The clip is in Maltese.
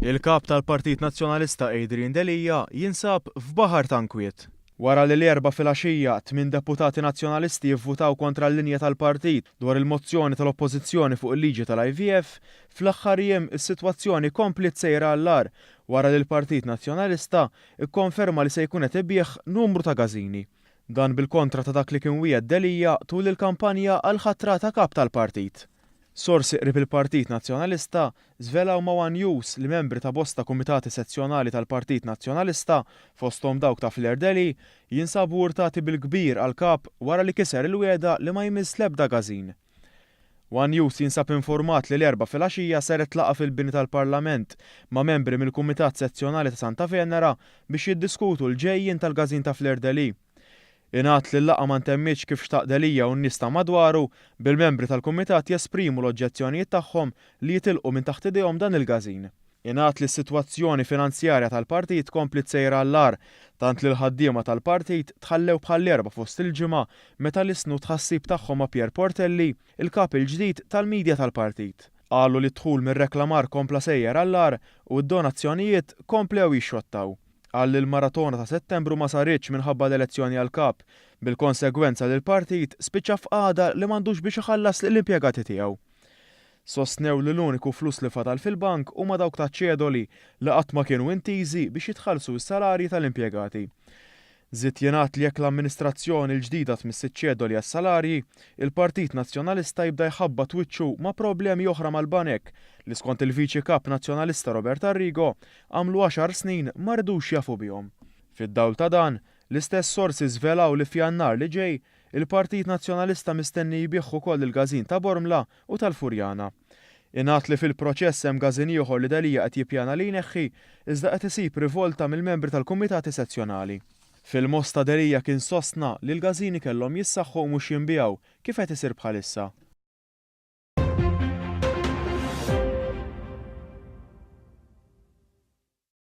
Il-Kap tal-Partit Nazzjonalista Adrian Delia jinsab f'baħar ta' nkwiet. Wara li l-Erbgħa filgħaxija, tminn deputati Nazzjonalisti vvutaw kontra l-linja tal-partit dwar il-mozzjoni tal-Oppożizzjoni fuq il-liġi tal-IVF, fl-aħħar jiem is-sitwazzjoni kompliet sejra għall-agħar wara li l-Partit Nazzjonalista kkonferma li se jkun qed ibigħ numru ta' każini. Dan bil-kontra ta' dak li kien wiegħed Delia tul il-kampanja għall-ħatra ta' Kap tal-partit. Sorsi qrib il-Partit Nazzjonalista żvelaw ma' one News li membri ta' bosta kumitati sezzjonali tal-Partit Nazzjonalista, fosthom dawk ta' Fleur Deli, jinsabu urtati bil-kbir għall-Kap wara li kiser il-wiegħda li ma jmiss l-ebda każin. One News jinsab infurmat li l-Erbgħa filgħaxija saret laqgħa fil-bini tal-Parlament ma' membri mill-Kumitat Sezzjonali ta' Santa Venera biex jiddiskutu l-ġejjien tal-każin ta' Fleur de Lys. Ingħad li l-laqgħa ma ntemmitx kif xtaq Delia u n-nies ta' madwaru, bil-membri tal-kumitat jesprimu l-oġġezzjonijiet tagħhom li jitilqu minn taħt idejhom dan il-każin. Ingħad li s-sitwazzjoni finanzjarja tal-partit kompliet sejra għall-agħar, tant li l-ħaddiema tal-partit tħallew bħall-Erbgħa fost il-ġimgħa meta lissnu t-tħassib tagħhom ma' Pierre Portelli, il-kap il-ġdid tal-media tal-partit. Qalu li d-dħul mir-reklamar kompla sejjer għall-agħar u d-donazzjonijiet komplew jixxottaw. Qal li l-maratona ta' Settembru ma saritx minħabba l-elezzjoni għall-Kap, bil-konsegwenza li l-partit spiċċa f'qagħda li m'għandux biex iħallas lill-impjegati tiegħu. Sostnew li l-uniku flus li fadal fil-bank huma dawk taċ-ċedoli li qatt ma kienu intiżi biex jitħallsu s-salarji tal-impjegati. Żied jingħad li jekk l-amministrazzjoni l-ġdida tmiss iċ-ċedoli għas-salarji, il-Partit Nazzjonalista jibda jħabbat wiċċu ma' problemi oħra mal-banek li skont il-Viċi Kap Nazzjonalista Robert Arrigo għamlu għaxar snin ma ridux jafu bihom. Fid-dawl ta' dan, l-istess sorsi żvelaw li f'Jannar li ġej, il-Partit Nazzjonalista mistenni jbigħ ukoll il-każin ta' Bormla u tal-Furjana. Ingħad li fil-proċess hemm każin ieħor li Delia qed jippjana li jneħħi iżda qed isib rivolta mill-membri tal-kumitati sezzjonali. Fil-Mosta Delia kien sostna li l-każini kellhom jissaħħu u mhux jinbiegħu kif qed isir bħalissa.